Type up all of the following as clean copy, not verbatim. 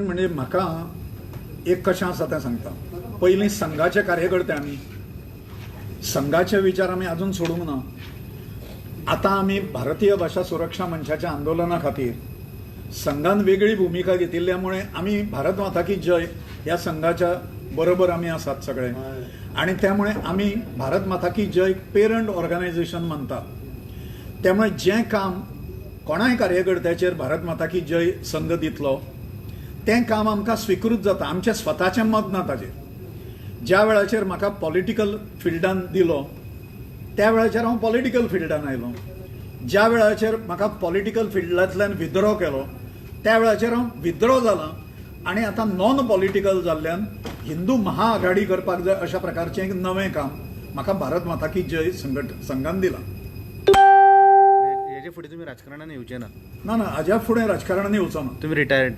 म्हणजे म्हाका एक कशें आसा तें सांगता. पयलीं संघाचे कार्यकर्ते आमी, संघाचे विचार आमी अजून सोडूंक ना. आतां आमी भारतीय भाशा सुरक्षा मंचाच्या आंदोलना खातीर संघान वेगळी भुमिका घेतिल्ल्या मुळे आमी भारत माता की जय ह्या संघाच्या बरोबर आमी आसात सगळे आनी त्यामुळे आमी भारत माता की जय पेरंट ऑर्गनायझेशन मानतात. त्यामुळे जें काम कोणाय कार्यकर्त्याचेर भारत माता की जय संघ दितलो तें काम आमकां स्विकृत जाता. आमचें स्वताचें मत ना ताजेर. ज्या वेळाचेर म्हाका पॉलिटिकल फिल्डान दिलो त्या वेळाचेर हांव पॉलिटिकल फिल्डान आयलो. ज्या वेळाचेर म्हाका पॉलिटिकल फिल्डांतल्यान विद्रो केलो त्या वेळाचेर हांव विद्रो जाला आनी आतां नॉन पॉलिटिकल जाल्ल्यान हिंदू महाआघाडी करपाक जाय अशा प्रकारचें एक नवें काम म्हाका भारत माता की जय संघान दिलां. हेजे फुडें तुमी राजकारणान येवचे ना? ना ना, हाज्या फुडें राजकारणान येवचो ना. तुमी रिटायर्ड?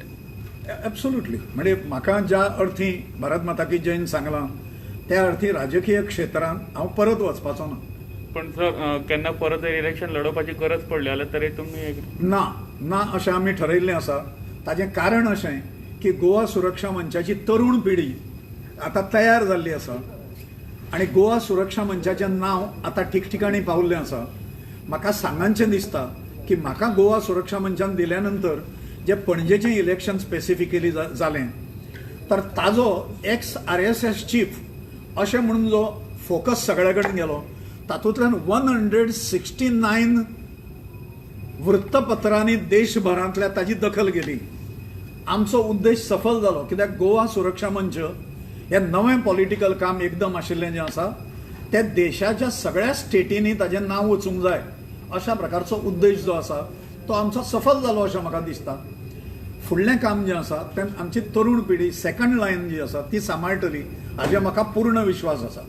एब्सोल्युटली. म्हणजे म्हाका ज्या अर्थी भारत माता की जयन सांगलां त्या अर्थी राजकीय क्षेत्रांत हांव परत वचपाचो ना. पण सर, केन्ना परत जर इलेक्शन लढोवपाची गरज पडली जाल्यार तरी तुमी ना ना अशें आमी ठरयिल्लें आसा. ताजें कारण अशें की गोवा सुरक्षा मंचाची तरुण पिढी आतां तयार जाल्ली आसा आनी गोवा सुरक्षा मंचाचें नांव आतां ठिकठिकाणी पावल्लें आसा. म्हाका सांगचें दिसता की म्हाका गोवा सुरक्षा मंचान दिल्या नंतर जे पणजेचें इलेक्शन स्पेसिफिकली जालें तर ताजो एक्स RSS chief अशें म्हणून जो फोकस सगळे कडेन गेलो तातूंतल्यान 169 वृत्तपत्रांनी देशभरांतल्या ताजी दखल गेली. आमचो उद्देश सफल जालो कित्याक गोवा सुरक्षा मंच हें नवें पॉलिटिकल काम एकदम आशिल्लें जें आसा तें देशाच्या सगळ्या स्टेटींनी ताजें नांव वचूंक जाय अशा प्रकारचो उद्देश जो आसा तो आमचो सफल जालो अशें म्हाका दिसता. फुडलें काम जें आसा तें आमची तरुण पिढी सेकंड लायन जी आसा ती सांबाळटली हाजेर म्हाका पूर्ण विश्वास आसा.